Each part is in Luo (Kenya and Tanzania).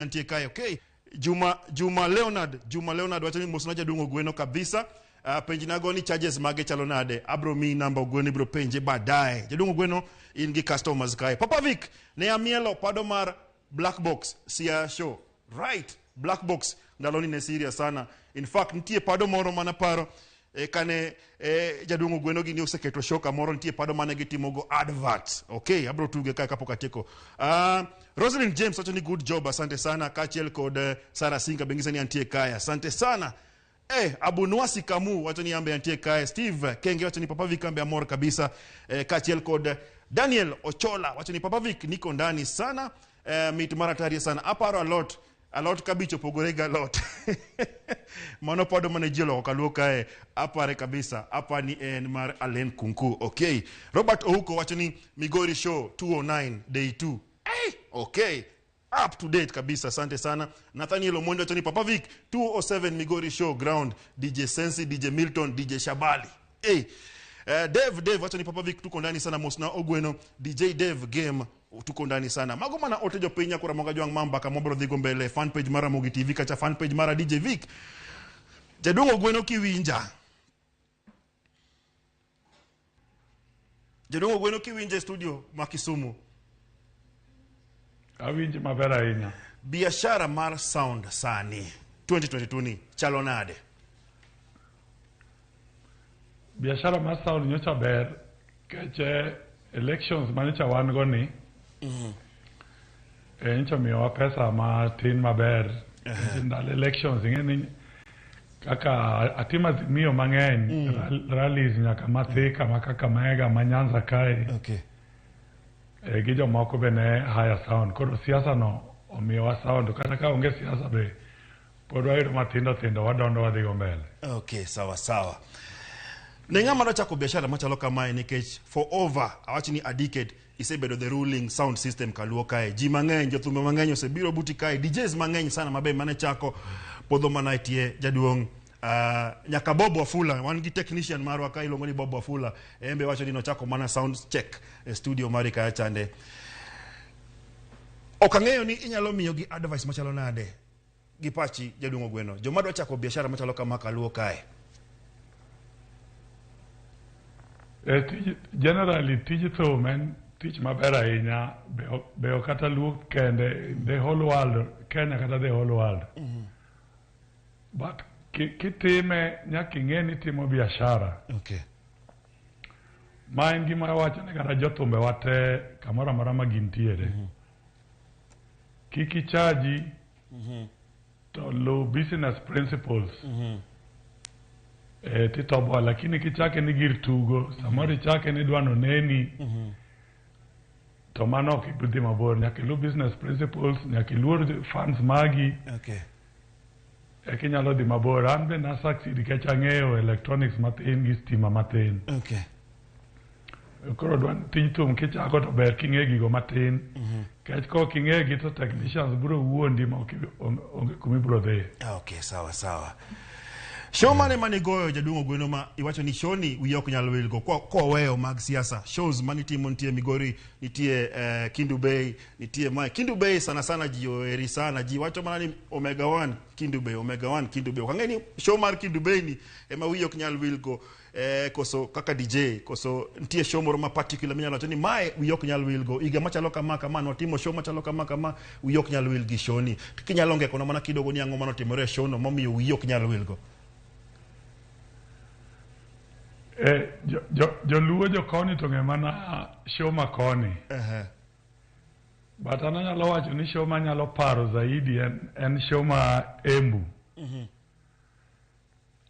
antie kae. Okay. Juma Juma Leonard, Juma Leonard wacho ni mosna jaduong' Ogweno kabisa. Penjnago ni charges mage chalo nade? Abro miyi namba Ogweno ibro penje baadaye. Jaduong' Ogweno in gi customers kae. Papa Vic, ne amielo pado mar Black Box Sia Show. Right, Black Box ndaloni ne serious sana. In fact, nitie pado moro mana paro e, kane e, jaduong' Ogweno gini oseketo show kamoro nitie pado mane gitimogo advert. Okay, abro tuge kae kapok atieko. Rosalind James wacho ni good job, asante sana kaachiel kod Sarah Singa be ng'isa ni antie kae. Asante sana. Abunwasi Kamu wacho ni ambe antie kae. Steve Kenge wacho ni Papa Vic ambe amor kabisa. Kaachiel kod Daniel Ochola wacho ni Papa Vic niko ndani sana. Mit mar atari sana. Aparo alot alot kabich opogore gi alot. Mano pado mane ji oloko kaluo kae. Apare kabisa. Apani en mar Alen Kunku. Okay. Robert Ouko wacho ni Migori Show 209 day 2. Hey, okay. Up to date kabisa, asante sana. Nathaniel Omondi wacho ni Papa Vic 207 Migori Show ground, DJ Sensi, DJ Milton, DJ Shabali. Hey. Dave Dave wacho ni Papa Vic tuko ndani sana, mosna Ogweno, DJ Dave game tuko ndani sana. Mago mana ote jopiny nyakora moga jwang' mamba kama wabro dhigo mbele fan page mara Ramogi TV kacha fan page mara DJ Vic. Jaduong' Ogweno kiwinja. Jaduong' Ogweno kiwinja e studio ma Kisumu. Awinji maber ahinya. Biashara mar sound sani 2022 ni chalo nade? Biashara mar sound nyocha ber nikech elections manyocha wan go ni nyocha omiyowa pesa matin maber. Nikech ndalo elections ing'e ni kaka atimo azimio mang'eny rallies nyaka ma Thika, ma Kakamega, ma Nyanza kae. Okay. Gi jomoko be ne hire sound. Koro siasa no omiyowa sound. Kata ka onge siasa be pod wayudo matindo tindo wadondo wadhi go mbele. Okay, sawa sawa. Ne ng'ama nochako biashara machalo kamae nikech for over awach ni a decade isebedo the ruling sound system kaluo kae. Ji mang'eny, jothumbe mang'eny osebiro buti kae, DJs mang'eny sana mabe mane chako podho mana e tie jaduong' nyaka Bob Wafula, wan gi technician marwa ka iluongo ni Bob Wafula, en be wacho ni nochako mana sound check e studio mari kaya chande. Ok ang'eyo ni inyalo miyo gi advice machalo nade gi pachi jaduong' Ogweno, joma dwa chako biashara machalo kama kaluo kae. Generally tij thum en tich maber ahinya, be ok kata luo kende, the whole world, Kenya kata the whole world. But kitime nyaka ing'e ni itimo biashara. Okay. Ma en gima awacho ni kata jothumbe wa te kamoro amora ma gintiere. Kik ichaji to luw business principles. Titoboa, lakini kichake ni gir tugo, samoro ichake ni idwa noneni, to mano ok ibi dhi mabor. Nyaka iluw business principles, nyaka iluor fans magi. Okay. Eka inyalo dhi mabor. An be na succeed nikech ang'eyo electronics matin gi stima matin. Okay. Koro dwa tij thum kichako to ber king'e gigo matin. Nikech kok ing'egi to technicians biro wuondi ma ok onge kuma ibiro dhiye. Okay, sawa sawa. Show mane mane goyo jaduong' Ogweno ma iwacho ni show ni wiyi ok nyal wilgo kwa weyo mag siasa. Shows manitimo nitie Migori, nitie Kendu Bay, nitie mae. Kendu Bay sana sana ji oheri sana. Ji wacho mana ni Omega 1 Kendu Bay, Omega 1 Kendu Bay. Ok ang'e ni show mar Kendu Bay ni ema wiyi ok nyal wilgo. Koso kaka DJ, koso nitie show moro ma particular minyalo wacho ni mae wiyi ok nyal wilgo. Higa machalo kama kama nwatimo show machalo kama kama wiyi ok nyal wil gi show ni. Kinyalo ngekona mana kidogo ni ang'o manotimore e show no momiyo wiyi ok nyal wilgo. Joluo jokoni to ng'e mana show ma koni. But an anyalo wacho ni show manyalo paro zaidi en show ma Embu.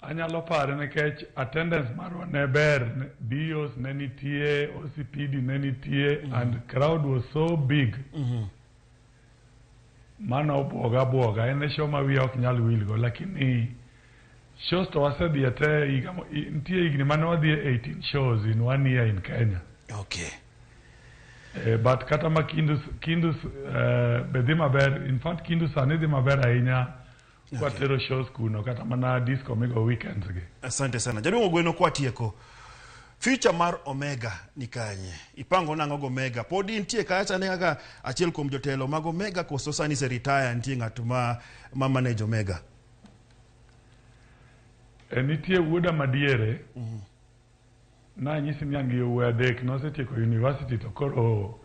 Anyalo pare nikech attendance marwa ne ber, BOs ne nitie, OCPD ne nitie, and crowd was so big. Mano obwoga bwoga, en e show ma wiya ok nyal wilgo, lakini shows to wasedhiye te, nitie higni mane wadhiye 18 shows in 1 year in Kenya. Okay. But kata ma Kindu be dhi maber, in fact Kindu sani dhi maber ahinya. Okay. Watero shows kuno kata mana disco migo weekends gi. Asante sana. Jaduong' Ogweno kwatieko. Future mar Omega ni kanye? Ipango nang'o go Omega? Pod intie kacha ne kaka achiel kuom jotelo mag Omega koso sani ise retire nitie ng'at ma manage Omega? E, nitie wuoda madiere. Nanyisi ni an gi yawuoyi adek nosetieko university to koro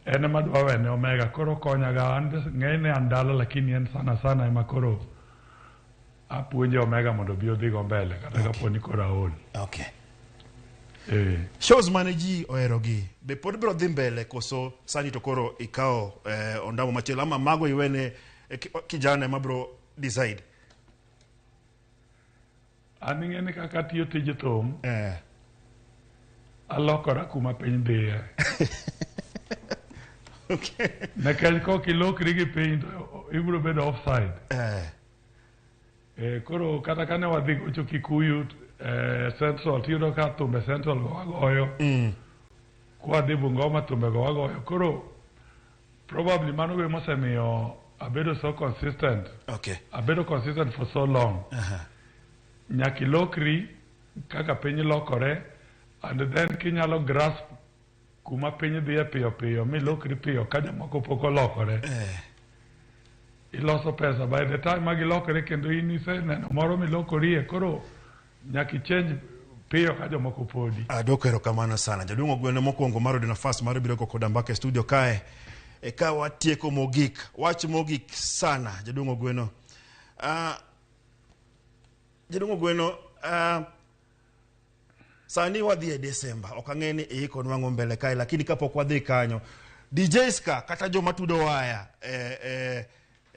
en ema dwa wene Omega koro konyaga an be ng'enyne an dala lakini en sana sana ema koro apuonje Omega mondo obi odhigo mbele kata kapo ni koro aol. Okay. Eh. Shows mane ji oherogi be pod biro dhi mbele koso sani to koro ikawo ondamo machielo ama mago iwene kijana ema biro decide? An ing'e ni kaka atiyo tij thum alokora kuma piny dhiye. Okay. Nikech kok ilokri gi piny to ibiro bedo offside. Koro kata kane wadhi gocho Kikuyu Central tiyudo ka thumbe Central go wagoyo. Kwadhi Bungoma thumbe go wagoyo. Koro probably mano be mosemiyo abedo so consistent. Okay. Abedo consistent for so long. Nyaka ilokri kaka piny lokore and then kinyalo grasp kuma piny dhiye piyo piyo milokri piyo ka jomoko pok olokore. Iloso pesa by the time ma gilokore kendo in iseneno moro milokorie koro nyaka ichange piyo ka jomoko podi. Adwoko erokamano sana. Jaduong' Ogweno mokwongo mar yudo nafas mar biro koda mbaka e studio kae. E ka watieko mogik, wach mogik sana Jaduong' Ogweno. Jaduong' Ogweno, sani wadhi e Desemba, ok ang'e ni iiko nwang'o mbele kae, lakini kapok wadhi kanyo, DJs ka kata joma tudo waya e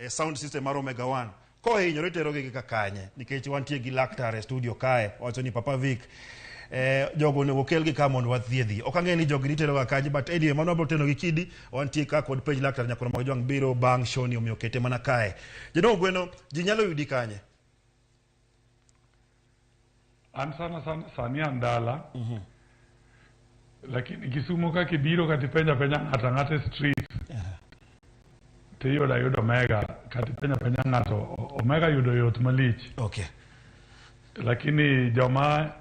sound system mar Omega One kohinyore iterogi gi kanye nikech wantie gi laktar e studio kae wacho ni Papa Vic jogo onego kelgi ka mondo wathiedhi. Ok ang'e ni jogi nitero ga kanye but anyway mano wabiro teno gi kidi wantie ka kod penj laktar Nyakoro mag Jwang' biro bang' show ni omiyo kete mana kae. Jaduong' Ogweno ji nyalo yudi kanye? An sana sana sani an dala. Lakini Kisumu ka kibiro kata ipenjo apenja ng'ato ang'ata e street tiyudo ayuda Omega kata ipenjo apenja ng'ato Omega yudo yot malich. Okay. Lakini joma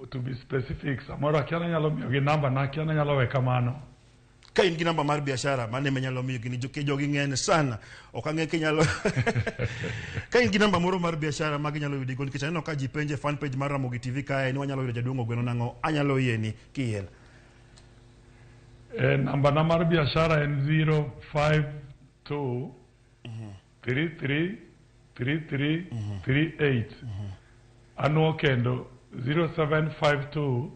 to be specific samoro akia ni anyalo miyogi namba na akia ni anyalo we kamano. Ka in gi namba mar biashara mano ema inyalo miyo gini jogi ng'eny sana ok ang'e kinyalo ka in gi namba moro mar biashara ma ginyalo yudigo nikech aneno ka ji penje fan page mar Ramogi TV kae ni wanyalo yudo jaduong' Ogweno nang'o anyalo yieni kiyiena. Namba na mar biashara en 052 33 33 38. Anuo kendo 0752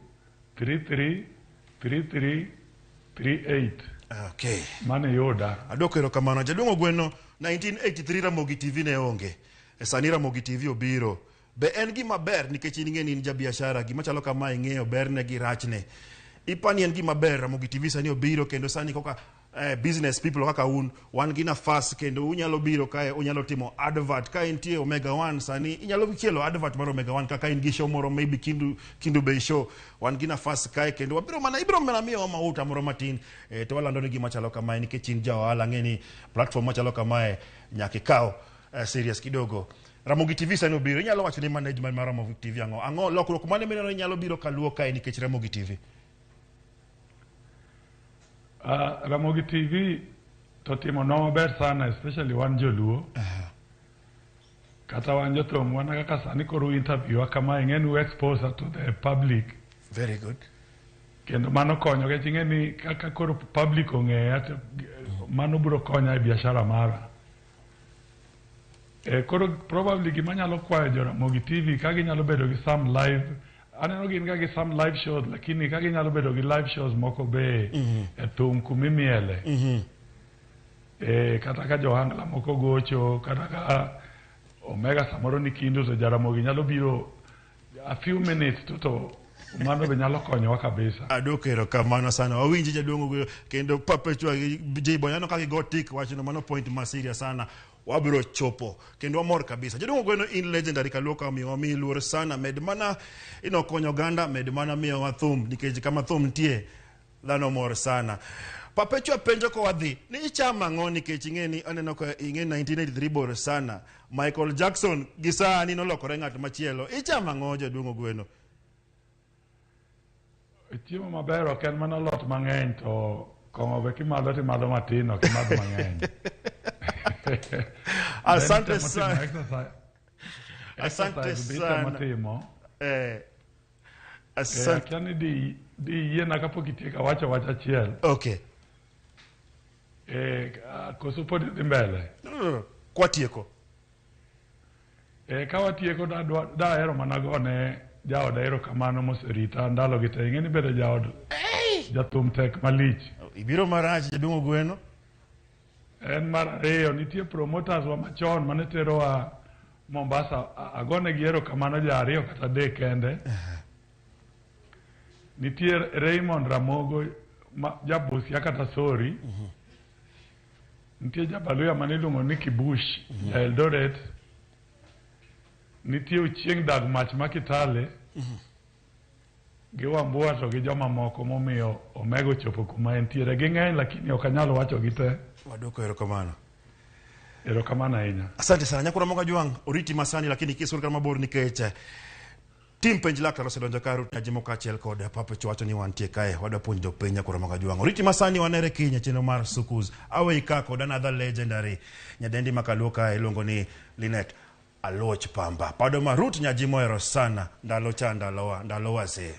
33 33 38. Okay. Mano yuda. Adwoko erokamano. Jaduong' Ogweno 1983 Ramogi TV ne onge. E sani Ramogi TV obiro. Be en gima ber nikech in ing'e ni in jabiashara gima chalo kama ing'eyo berne gi rachne. Ipani en gima ber Ramogi TV sani obiro kendo sani koka business people kaka un wan gi nafas kendo unyalo biro kae unyalo timo advert ka intie Omega One sani inyalo chielo advert mar Omega One kaka in gi show moro maybe Kindu Bay show wan gi nafas kae kendo wabiro mana ibiro mana miyowa mauta moro matin to walando ni gima chalo kamae nikech in ja ohala ng'e ni platform machalo kamae nyaka ikaw serious kidogo. Ramogi TV sani obiro inyalo wacho ni management mar Ramogi TV ang'o ang'o lokruok mane mineno inyalo biro kaluo kae nikech Ramogi TV? Ramogi TV to timonwa maber sana especially wan joluo. Kata wan jothum wan kaka sani koro interview wa kama ing'e ni expose to the public. Very good. Kendo mano konyo nikech ing'e ni kaka koro public ong'eya to mano biro konya e biashara mara. Koro probably gima nyalo kwayo jo Ramogi TV ka ginyalo bedo gi some live aneno gin ga gi some live shows lakini ka ginyalo bedo gi live shows moko be e thum kumimiele. Kata ka johangla moko gocho kata ka Omega samoro ni Kindu to Jaramogi nyalo biro a few minutes to mano be nyalo konyowa kabisa. Adwoko erokamano sana. Wawinji jaduong' kendo Perpetua J-Boy aneno ka gigo tik wachno mano point ma serious sana. Wabiro chopo kendo wamor kabisa. Jaduong' Ogweno in legendary kaluo ka omiyo wamiyi luor sana. Med mana ino konyo oganda, med mana miyowa thum nikech kama thum nitie dhano mor sana. Perpetua penjo ko wadhi ni ichamo ang'o nikech ing'e ni aneno ka ing'e 1983 bor sana. Michael Jackson gi sani nolokore ng'at machielo. Ichamo ang'o jaduong' Ogweno? Chiemo maber ok en mana alot mang'eny to kong'o be kimadho timadho matin ok imadh mang'eny. Asante Then itemo timo sana. Asante exercise be itemo sana. timo. Asante. Akia ni di yiena kapok itieko awacho wach achiel. Okay. Koso pod idhi mbele? No, no, no. Kwatieko. Ka watieko dahero mana gone jaoda erokamano moserita ndalo gi te. Ing'e ni bedo jaod jathum tek malich. Ibiro marach jaduong' Ogweno. En mar ariyo nitie promoters wa machon mane terowa Mombasa, agonegi erokamano ja ariyo kata adek kende. Nitie Raymond Ramogo ma Jabusia kata Sori. Nitie Jabaluya mane iluongo ni Kibush, ja Eldoret. Nitie Ochieng' Dag Mach ma Kitale. Gi Wambua to gi joma moko momiyo Omego ochopo kuma entiere. Ging'eny lakini ok anyal wacho gi te. Wadwoko erokamano. Erokamano ahinya. Asante sana nyakura moga jwang' oriti masani lakini kisur kata mabor nikech tim penj laktar osedonjo ka Ruth Nyajimo kaachiel kod Papa wacho ni wantie kae wadwa puonjo jopiny nyakura moga jwang' oriti masani wanere kiny e chenro mar Sukus awei ka kod another legendary nyadendi makaluo kae iluongo ni Linet Aloch Pamba pado ma Ruth Nyajimo ero sana ndalo cha ndalowa ndalo wazee.